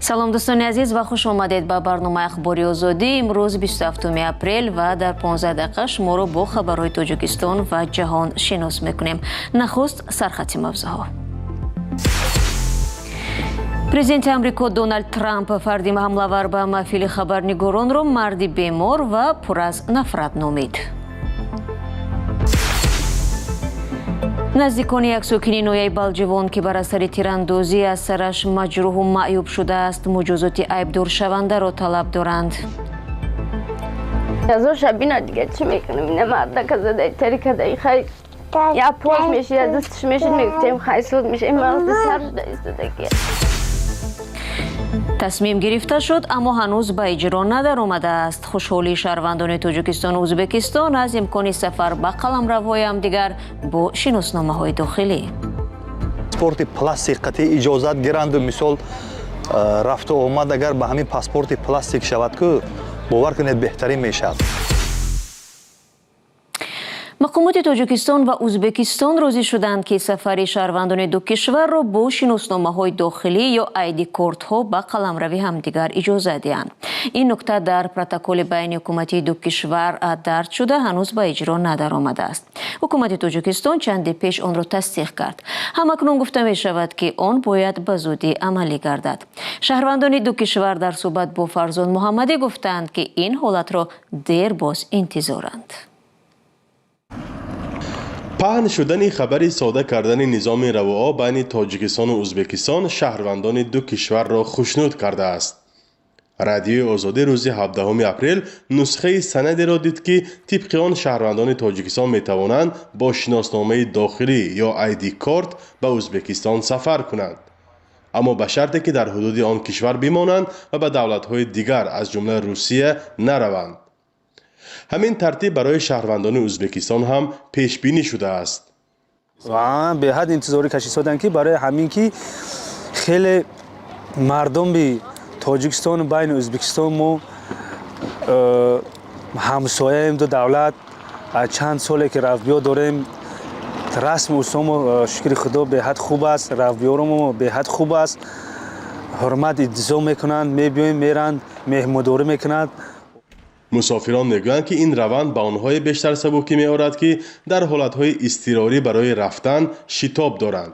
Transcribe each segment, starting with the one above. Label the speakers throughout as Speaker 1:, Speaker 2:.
Speaker 1: Салом, дӯстони азиз, ва хуш омадед ба барномаи Ахбори Озодӣ. Имрӯз 27 апрел ва дар 15 дақиқа шуморо бо хабарҳои Тоҷикистон ва ҷаҳон шинос мекунем. Нахуст сархати мавзӯъҳо. Президенти Амрико Доналд Трамп фарди ҳамлавар ба маҳфили хабарнигоронро марди бемор ва пур аз нафрат номид. Наздикони як сокини ноҳияи Балҷувон, ки бар асари тирандозӣ аз сараш маҷрӯҳу маъюб шудааст, муҷозоти айбдоршавандаро талаб доранд.
Speaker 2: Азо шабина дига чӣ мекунем? Ина мардака задай тарикадай, хай я пош мешид, я дастш мешид, мегуфтем, хай суд меша, мағзи сар шуда истодаги.
Speaker 1: Тасмим гирифта шуд, аммо ҳанӯз ба иҷро надаромадааст. Хушҳолии шаҳрвандони Тоҷикистону Ӯзбекистон аз имкони сафар ба қаламравҳои ҳамдигар бо шиносномаҳои дохилӣ.
Speaker 3: Паспорти пластик қатъи иҷозат гиранду, мисол, рафту омад агар ба ҳамин паспорти пластик шавад ку, бовар кунед, беҳтарин мешавад.
Speaker 1: Мақомоти Тоҷикистон ва Ӯзбекистон розӣ шуданд, ки сафари шаҳрвандони ду кишварро бо шиносномаҳои дохилӣ ё айди-кортҳо ба қаламрави ҳамдигар иҷоза диҳанд. Ин нукта дар протоколи байни ҳукуматии ду кишвар дарҷ шуда, ҳанӯз ба иҷро надаромадааст. Ҳукумати Тоҷикистон чанде пеш онро тасдиқ кард. Ҳамакнун гуфта мешавад, ки он бояд ба зудӣ амалӣ гардад. Шаҳрвандони ду кишвар дар суҳбат бо Фарзон Муҳаммадӣ гуфтаанд, ки ин ҳолатро дер боз интизоранд.
Speaker 4: Паҳн шудани хабари сода кардани низоми равуо байни Тоҷикистону Ӯзбекистон шаҳрвандони ду кишварро хушнуд кардааст. Радиои Озодӣ рӯзи 17 апрел нусхаи санадеро дид, ки тибқи он шаҳрвандони Тоҷикистон метавонанд бо шиносномаи дохилӣ ё айди корт ба Ӯзбекистон сафар кунанд, аммо ба шарте ки дар ҳудуди он кишвар бимонанд ва ба давлатҳои дигар, аз ҷумла Русия, нараванд. Ҳамин тартиб барои шаҳрвандони Ӯзбекистон ҳам пешбинӣ шудааст.
Speaker 5: Беҳад интизорӣ кашисоданд, ки барои ҳамин ки хеле мардуми Тоҷикистону байни Ӯзбекистон мо ҳамсояем, ду давлат чанд соле ки рафтбиё дорем, расму усулмо, шукри Худо, беҳад хуб аст, рафтбиёромо беҳад хуб аст, ҳурмат интизом мекунанд, мебиёем, меранд, меҳмондорӣ мекунанд.
Speaker 4: Мусофирон мегӯянд, ки ин раванд ба онҳое бештар сабукӣ меорад, ки дар ҳолатҳои изтирорӣ барои рафтан шитоб доранд.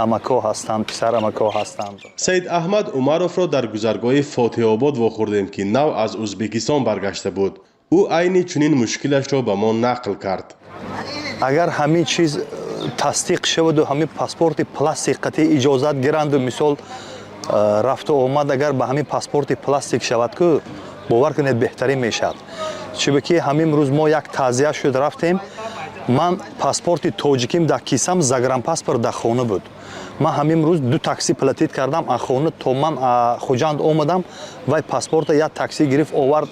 Speaker 3: Амако ҳастанд, писар амако ҳастанд.
Speaker 4: Саид Аҳмад Умаровро дар гузаргоҳи Фотеҳобод вохӯрдем, ки нав аз Ӯзбекистон баргашта буд. Ӯ айни чунин мушкилашро ба мо нақл кард.
Speaker 3: Агар ҳамин чиз тасдиқ шаваду ҳамин паспорти пластик қатъи иҷозат гиранду, мисол, рафту омад агар ба ҳамин паспорти пластик шавад ку, бовар кунед, беҳтарин мешавад. Чунки ҳамин рӯз мо як таъзия шуд, рафтем, ман паспорти тоҷиким дар кисам, загранпаспорт дар хона буд. Ман ҳамин рӯз ду такси платить кардам, а хона то ман Хуҷанд омадам, вай паспорта як такси гирифт, овард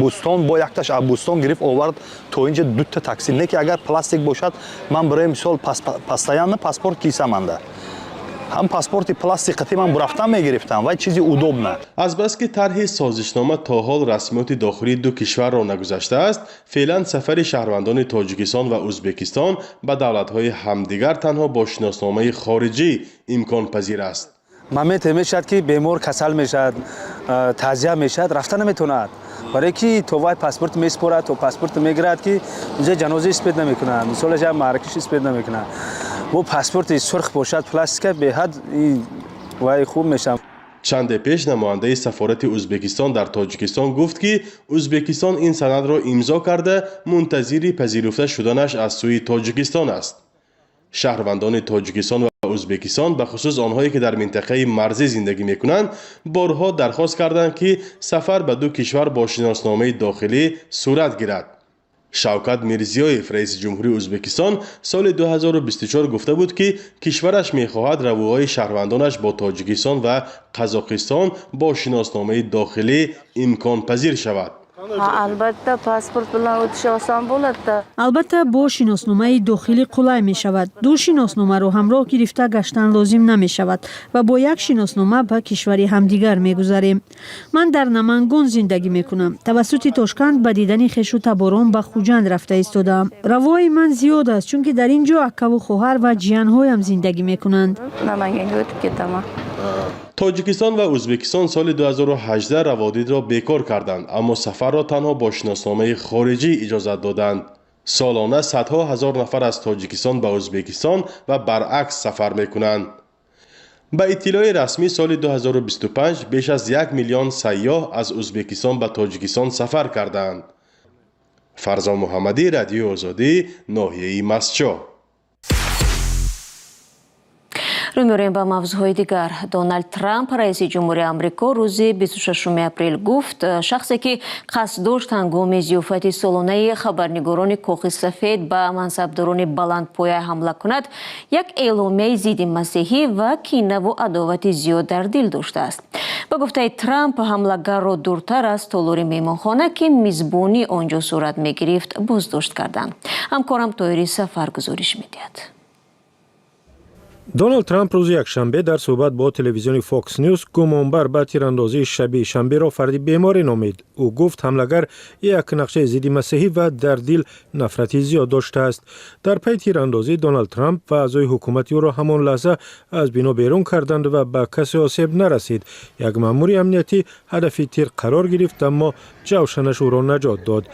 Speaker 3: Бӯстон, бо якташ а Бӯстон гирифт, овард то инҷа, дута такси. Не ки агар пластик бошад, ман барои мисол постоянно паспорт кисаманда, ҳам паспорти пластик қатӣ ман рафтан мегирифтам, вай чизи удобно.
Speaker 4: Азбаски тарҳи созишнома то ҳол расмиёти дохилии ду кишварро нагузаштааст, феълан сафари шаҳрвандони Тоҷикистон ва Ӯзбекистон ба давлатҳои ҳамдигар танҳо бо шиносномаи хориҷӣ имконпазир аст.
Speaker 5: Моменте мешавад, ки бемор касал мешавад, таъзия мешавад, рафта наметавонад, барое ки то вай паспорт месупорад, то паспорт мегирад, ки инҷа ҷаноза успеть намекунад, мисолаш, як маъракаш успеть намекунад. Бо паспорти сурх бошад, пластика, беҳад вай хуб мешавад.
Speaker 4: Чанде пеш намояндаи сафорати Ӯзбекистон дар Тоҷикистон гуфт, ки Ӯзбекистон ин санадро имзо карда, мунтазири пазируфта шуданаш аз сӯи Тоҷикистон аст. Шаҳрвандони Тоҷикистон ва Ӯзбекистон, бахусус онҳое ки дар минтақаи марзӣ зиндагӣ мекунанд, борҳо дархост карданд, ки сафар ба ду кишвар бо шиносномаи дохилӣ сурат гирад. Шавкат Мирзиёев, раиси ҷумҳурии Ӯзбекистон, соли 2024 гуфта буд, ки кишвараш мехоҳад равуҳои шаҳрвандонаш бо Тоҷикистон ва Қазоқистон бо шиносномаи дохилӣ имконпазир шавад.
Speaker 6: Albatta, pasport bilan o'tish oson bo'ladi.
Speaker 7: Албатта, бо шиносномаи дохилӣ қулай мешавад. Ду шиносномаро ҳамроҳ гирифта гаштан лозим намешавад ва бо як шиноснома ба кишвари ҳамдигар мегузарем. Ман дар Намангон зиндагӣ мекунам. Тавассути Тошканд ба дидани хешу таборон ба Хуҷанд рафта истодаам. Равои ман зиёд аст, чунки дар ин ҷо акаву хоҳар ва ҷиянҳоям зиндагӣ мекунанд.
Speaker 6: Namanganga o'tib ketaman.
Speaker 4: Тоҷикистон ва Ӯзбекистон соли 2018 раводидро бекор карданд, аммо сафарро танҳо бо шиносномаи хориҷӣ иҷозат доданд. Солона садҳо ҳазор нафар аз Тоҷикистон ба Ӯзбекистон ва баръакс сафар мекунанд. Ба иттилои расмӣ, соли 2025 беш аз 1 миллион сайёҳ аз Ӯзбекистон ба Тоҷикистон сафар кардаанд. Фарзон Муҳаммадӣ, Радиои Озодӣ, ноҳияи Мастчоҳ.
Speaker 1: Рӯ меорем ба мавзӯъҳои дигар. Доналд Трамп, раиси ҷумҳури Амрико, рӯзи 26 апрел гуфт, шахсе ки қасд дошт ҳангоми зиёфати солонаи хабарнигорони Кохи Сафед ба мансабдорони баландпоя ҳамла кунад, як эъломияи зидди масеҳӣ ва кинаву адовати зиёд дар дил доштааст. Ба гуфтаи Трамп, ҳамлагарро дуртар аз толори меҳмонхона, ки мизбонӣ он ҷо сурат мегирифт, боздошт карданд. Ҳамкорам Тоҳири Сафар гузориш медиҳад.
Speaker 8: Доналд Трамп рӯзи якшанбе дар суҳбат бо телевизиони Фокс Нюс гумонбар ба тирандозии шаби шанберо фарди беморе номид. Ӯ гуфт, ҳамлагар як нақшаи зидди масеҳӣ ва дар дил нафрати зиёд доштааст. Дар пайи тирандозӣ Доналд Трамп ва аъзои ҳукумати ӯро ҳамон лаҳза аз бино берун карданд ва ба касе осеб нарасид. Як маъмури амниятӣ ҳадафи тир қарор гирифт, аммо ҷавшанаш ӯро наҷот дод.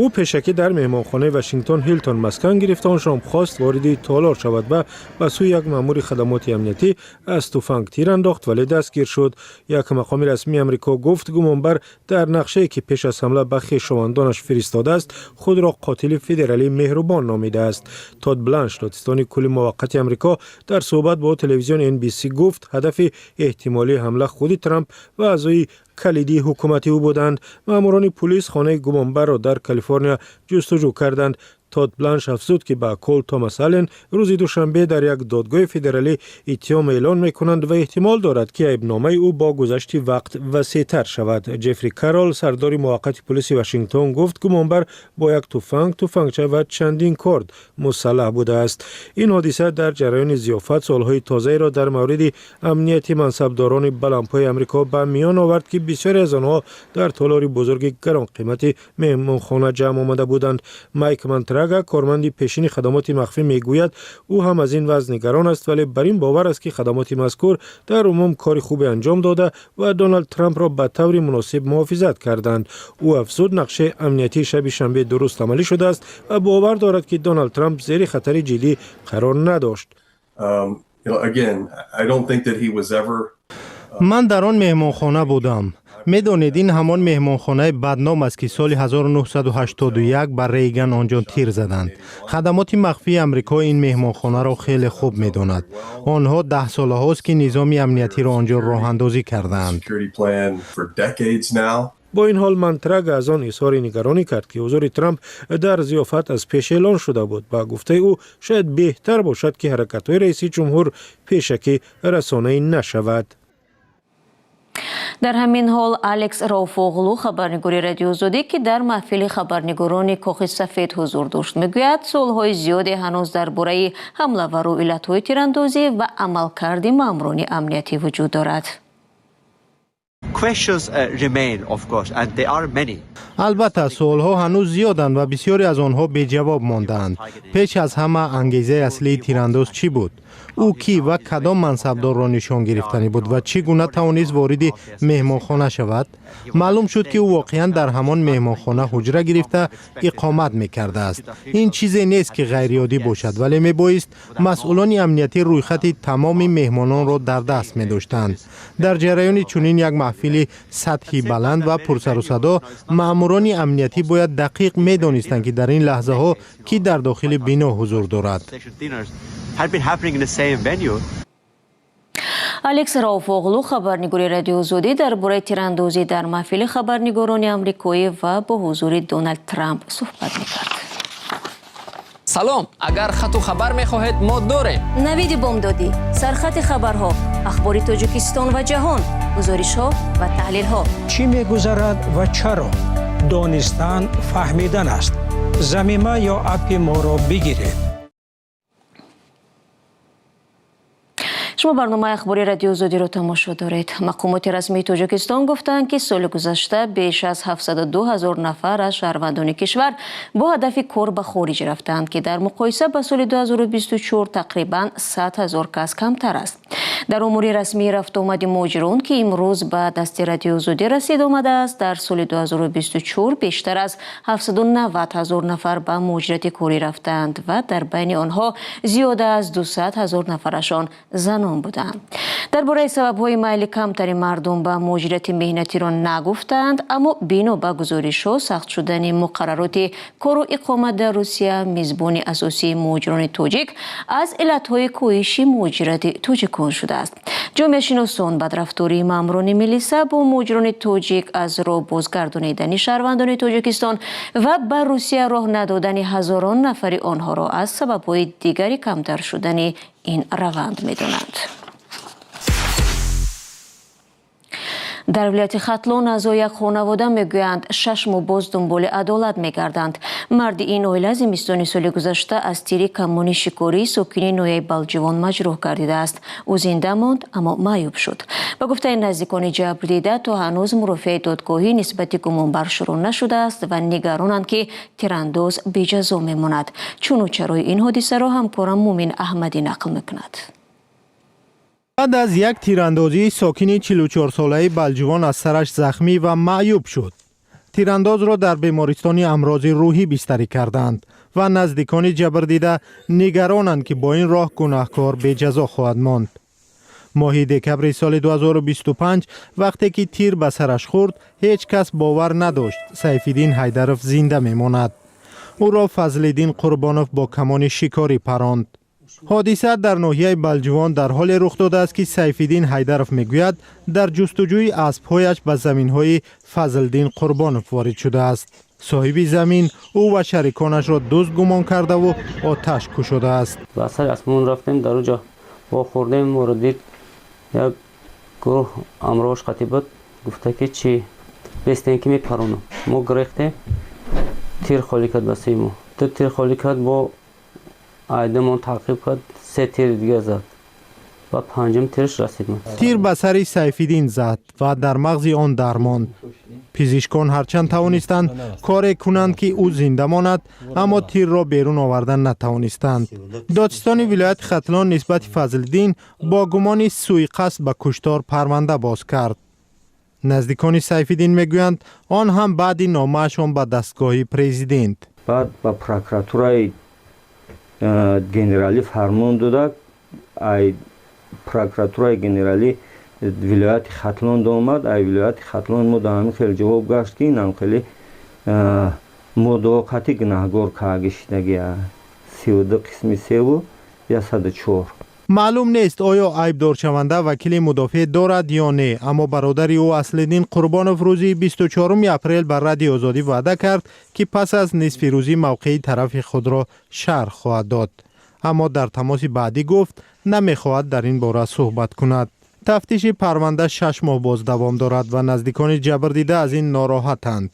Speaker 8: Ӯ пешакӣ дар меҳмонхонаи Вашингтон Ҳилтон маскан гирифта, он шом хост вориди толор шавад ва ба сӯи як маъмури хадамоти амниятӣ аз туфанг тир андохт, вале дастгир шуд. Як мақоми расмии Амрико гуфт, гумонбар дар нақшае, ки пеш аз ҳамла ба хешовандонаш фиристодааст, худро қотили федералии меҳрубон номидааст. Тод Бланш, додситони кулли муваққати Амрико, дар суҳбат бо телевизиони NBC гуфт, ҳадафи эҳтимолии ҳамла худи Трамп ва аъзои калидии ҳукумати ӯ буданд. Маъмурони пулис хонаи гумонбарро дар Калифорния ҷустуҷӯ карданд. Тод Бланш афзуд, ки ба Кол Томас Аллен рӯзи душанбе дар як додгоҳи федералӣ иттиҳом эълон мекунанд ва эҳтимол дорад, ки айбномаи ӯ бо гузашти вақт васеътар шавад. Ҷеффри Карол, сардори муваққати пулиси Вашингтон, гуфт, гумонбар бо як туфанг, туфангча ва чандин корд мусаллаҳ будааст. Ин ҳодиса дар ҷараёни зиёфат суолҳои тозаеро дар мавриди амнияти мансабдорони баландпои Амрико ба миён овард, ки бисёре аз онҳо дар толори бузурги гаронқимати меҳмонхона ҷамъ омада буданд. Майк Мантрага, корманди пешини хадамоти махфӣ, мегӯяд, ӯ ҳам аз ин вазъ нигарон аст, вале бар ин бовар аст, ки хадамоти мазкур дар умум кори хубе анҷом дода ва Доналд Трампро ба таври муносиб муҳофизат карданд. Ӯ афзуд, нақшаи амниятии шаби шанбе дуруст амалӣ шудааст ва бовар дорад, ки Доналд Трамп зери хатари ҷиддӣ қарор надошт.
Speaker 9: Ман дар он меҳмонхона будам. Медонед, ин ҳамон меҳмонхонаи бадном аст, ки соли 1981 ба Рейган он ҷо тир заданд. Хадамоти махфии Амрико ин меҳмонхонаро хеле хуб медонад. Онҳо даҳсолаҳост, ки низоми амниятиро он ҷо роҳандозӣ кардаанд.
Speaker 8: Бо ин ҳол, Мантрага аз он изҳори нигаронӣ кард, ки ҳузури Трамп дар зиёфат аз пеш эълон шуда буд. Ба гуфтаи ӯ, шояд беҳтар бошад, ки ҳаракатҳои раиси ҷумҳур пешакӣ расонаӣ нашавад.
Speaker 1: Дар ҳамин ҳол, Алекс Рауфоғлу, хабарнигори Радиоозодӣ, ки дар маҳфили хабарнигорони Кохи Сафед ҳузур дошт, мегӯяд, суолҳои зиёде ҳанӯз дар бораи ҳамлавару иллатҳои тирандозӣ ва амалкарди маъмурони амниятӣ вуҷуд дорад.
Speaker 9: Албатта, суолҳо ҳанӯз зиёданд ва бисёре аз онҳо беҷавоб мондаанд. Пеш аз ҳама, ангезаи аслии тирандоз чӣ буд? Ӯ кӣ ва кадом мансабдорро нишон гирифтанӣ буд ва чӣ гуна тавонист вориди меҳмонхона шавад? Маълум шуд, ки ӯ воқеан дар ҳамон меҳмонхона ҳуҷра гирифта иқомат мекардааст. Ин чизе нест, ки ғайриоддӣ бошад, вале мебоист масъулони амниятӣ рӯйхати тамоми меҳмононро дар даст медоштанд. Дар ҷараёни чунин як маҳфили сатҳи баланд ва пурсарусадо маъмурони амниятӣ бояд дақиқ медонистанд, ки дар ин лаҳзаҳо кӣ дар дохили бино ҳузур дорад.
Speaker 1: Алекс Рауфоғлу, хабарнигори Радиоозодӣ, дар бораи тирандозӣ дар маҳфили хабарнигорони амрикоӣ ва бо ҳузури Доналд Трамп суҳбат мекард.
Speaker 10: Салом, агар хату хабар мехоҳед, мо дорем.
Speaker 1: Навиди бомдодӣ, сархати хабарҳо, ахбори Тоҷикистон ва ҷаҳон, гузоришҳо ва таҳлилҳо.
Speaker 11: Чӣ мегузарад ва чаро? Донистан фаҳмидан аст. Замима ё аппи моро бигиред.
Speaker 1: Шумо барномаи ахбори Радиои Озодиро тамошо доред. Мақомоти расмии Тоҷикистон гуфтанд, ки соли гузашта беш аз 702 ҳазор нафар аз шаҳрвандони кишвар бо ҳадафи кор ба хориҷ рафтанд, ки дар муқоиса ба соли 2024 тақрибан 100 ҳазор кас камтар аст. Дар омори расмии рафтуомади муҳоҷирон, ки имрӯз ба дасти Радиои Озодӣ расид, омадааст, дар соли 2024 бештар аз 790 ҳазор нафар ба муҳоҷирати корӣ рафтанд ва дар байни онҳо зиёда аз 200 ҳазор нафарашон занон буданд. Дар бораи сабабҳои майли камтари мардум ба муҳоҷирати меҳнатиро нагуфтанд, аммо бино ба гузоришҳо, сахт шудани муқаррароти кору иқомат дар Русия, мизбони асосии муҳоҷирони тоҷик, аз иллатҳои коҳиши муҳоҷирати тоҷикон шудааст. Ҷомеашиносон бадрафтории маъмурони милиса бо муҳоҷирони тоҷик, аз роҳ бозгардонидани шаҳрвандони Тоҷикистон ва ба Русия роҳ надодани ҳазорон нафари онҳоро аз сабабҳои дигари камтар шудани ин раванд медонанд. Дар вилояти Хатлон аъзои як хонавода мегӯянд, 6 моҳ боз дунболи адолат мегарданд. Марди ин оила зимистони соли гузашта аз тири камони шикории сокини ноҳияи Балҷувон маҷрӯҳ гардидааст. Ӯ зинда монд, аммо маъюб шуд. Ба гуфтаи наздикони ҷабрдида, то ҳанӯз мурофиаи додгоҳӣ нисбати гумонбар шурӯъ нашудааст ва нигаронанд, ки тирандоз беҷазо мемонад. Чуну чарои ин ҳодисаро ҳамкорам Мумин Аҳмадӣ нақл мекунад.
Speaker 9: Баъд аз як тирандозӣ сокини 44-солаи Балҷувон аз сараш захмӣ ва маъюб шуд. Тирандозро дар бемористони амрози рӯҳӣ бистарӣ карданд ва наздикони ҷабрдида нигаронанд, ки бо ин роҳ гунаҳкор беҷазо хоҳад монд. Моҳи декабри соли 2025, вақте ки тир ба сараш хӯрд, ҳеҷ кас бовар надошт, Сайфиддин Ҳайдаров зинда мемонад. Ӯро Фазлиддин Қурбонов бо камони шикорӣ паронд. Ҳодиса дар ноҳияи Балҷувон дар ҳоле рух додааст, ки Сайфиддин Ҳайдаров мегӯяд, дар ҷустуҷӯи аспҳояш ба заминҳои Фазлдин Қурбонов ворид шудааст. Соҳиби замин ӯ ва шариконашро дузд гумон кардаву оташ кушодааст.
Speaker 12: Ба сари асмон рафтем, дар оҷо вохӯрдем, моро дид, як гурӯҳ ҳамроҳаш қатӣ буд, гуфта ки чӣ бестем, ки мепаронам. Мо гирехтем, тир холӣ кард ба сӯи мо, ду тир холӣ кард, бо айдамон таъқиб кард, се тири дига зад ва панҷум тирш расид.
Speaker 9: Тир ба сари Сайфиддин зад ва дар мағзи он дармонд. Пизишкон ҳарчанд тавонистанд коре кунанд, ки ӯ зинда монад, аммо тирро берун овардан натавонистанд. Додситони вилояти Хатлон нисбати Фазлиддин бо гумони сӯиқасд ба куштор парванда боз кард. Наздикони Сайфиддин мегӯянд, он ҳам баъди номаашон ба дастгоҳи президент.
Speaker 13: Баъд ба прокуратураи генералӣ фармон дода, ай прокуратураи генералӣ вилояти Хатлон омад. Ай вилояти Хатлон мо да ҳамин хел ҷавоб гашт, ки инам хеле мудоқати гунаҳгор каагишидагия, 32 қисми севу 104.
Speaker 9: Маълум нест, оё айбдоршаванда вакили мудофеъ дорад ё не, аммо бародари ӯ Аслиддин Қурбонов рӯзи 24 апрел ба Радиои Озодӣ ваъда кард, ки пас аз нисфи рӯзӣ мавқеи тарафи худро шарҳ хоҳад дод, аммо дар тамоси баъдӣ гуфт, намехоҳад дар ин бора суҳбат кунад. Тафтиши парванда 6 моҳ боз давом дорад ва наздикони ҷабрдида аз ин нороҳатанд.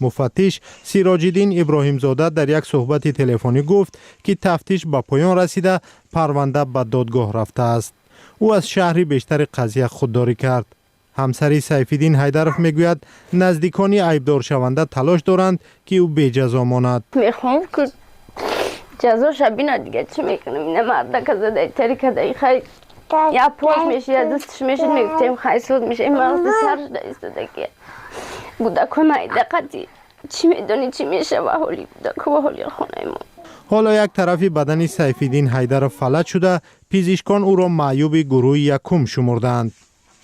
Speaker 9: Муфаттиш Сироҷиддин Иброҳимзода дар як суҳбати телефонӣ гуфт, ки тафтиш ба поён расида, парванда ба додгоҳ рафтааст. Ӯ аз шарҳи бештари қазия худдорӣ кард. Ҳамсари Сайфиддин Ҳайдаров мегӯяд, наздикони айбдоршаванда талош доранд, ки ӯ беҷазо монад.
Speaker 2: Мехоҳам, ки ҷазоша бинад. Дига чӣ мекунам? Ина мардака задай тари кадай, хай як пош мешид, як дасташ мешид, мегуфтем, хай суд меша. Мағзи сар шуда истодаги, кӯдакҳои майда қати чӣ медонӣ, чӣ мешава ҳоли кӯдако ва ҳоли хонаи мо.
Speaker 9: Ҳоло як тарафи бадани Сайфиддин Ҳайдаров фалаҷ шуда, пизишкон ӯро маъюби гурӯҳи якум шумурдаанд.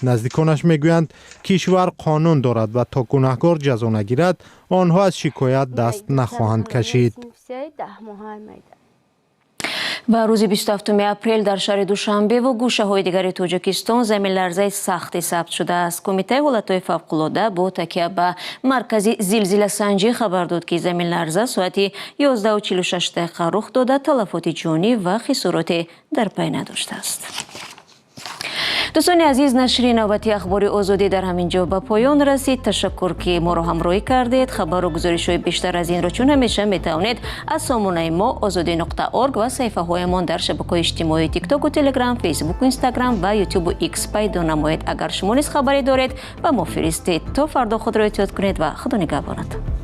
Speaker 9: Наздиконаш мегӯянд, кишвар қонун дорад ва то гунаҳкор ҷазо нагирад, онҳо аз шикоят даст нахоҳанд кашид.
Speaker 1: Ва рӯзи 27 апрел дар шаҳри Душанбе ва гӯшаҳои дигари Тоҷикистон заминларзаи сахте сабт шудааст. Кумитаи ҳолатҳои фавқулода бо такя ба маркази зилзиласанҷӣ хабар дод, ки заминларза соати 11:46 дақиқа рух дода, талафоти ҷонӣ ва хисороте дар пай надоштааст. Дӯстони азиз, нашри навбати Ахбори Озодӣ дар ҳамин ҷо ба поён расид. Ташаккур, ки моро ҳамроҳӣ кардед. Хабару гузоришҳои бештар аз инро чун ҳамеша метавонед аз сомонаи мо озодӣ.org ва саҳифаҳоямон дар шабакаҳои иҷтимоии Тиктоку Телеграм, Фейсбуку Инстаграм ва Ютубу Икс пайдо намоед. Агар шумо низ хабаре доред, ба мо фиристед. То фардо худро эҳтиёт кунед ва Худо нигаҳбонатон.